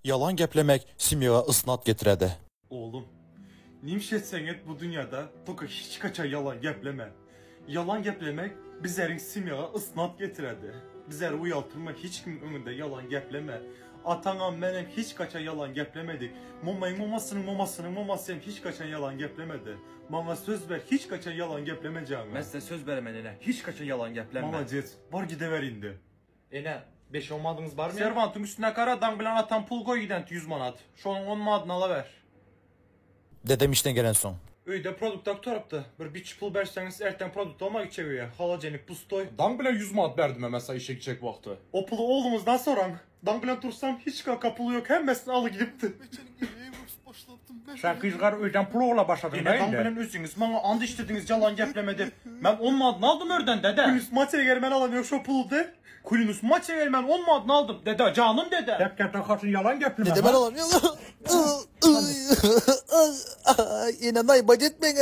Ýalan geplemek semýaga ysnat getiredi. Oglum, nimş etseň et bu dünýada toka hiç kaçan ýalan gepleme. Ýalan geplemek bizleriň semýaga ysnat getiredi. Bizleri uýaltyrma hiç kimiň öňünde ýalan gepleme. Ataňam menem hiç kaçan ýalan geplemedik. Momaýyň momasynyň momasynyň momasy hem hiç kaçan ýalan geplemedi. Maňa söz ber hiç kaçan ýalan geplemejaňa. Men size söz beremen ene, hiç kaçan ýalan geplenme. Malades, bar gidewer indi. Ene, beş-on manadyňyz barmy? Serwantyň üstüne gara daň bilen atam pul goý gident ýüz manat. Şonuň on manadyny alawer. Dedem işden gelensoň. Öýde produkta gutarypdy. Bir biçi pul berseňiz erten produkt alma gitjek öýe. Holodenik pustoý. Daň bilen ýüz manat berdim emesa işe gitjek wagty. O puly ogluňyzdan soraň. Daň bilen tursam hiç kaka puly ýok hemmesini aly gidipdi. Sen gyzgar öýden pul ogla başladyň Ene da daň indi. bilen özüňiz maňa and içdirdiňiz ýalan gepleme dip. Men on manadyny aldym örden dede. Külüs maç eger men alam ýok şo puly de. Külüs maç eger men on manadyny aldym dede janym dede. Gep gepden haçan ýalan gepleme Dede ben ha. alam ýok. Ene naýbat etmeň.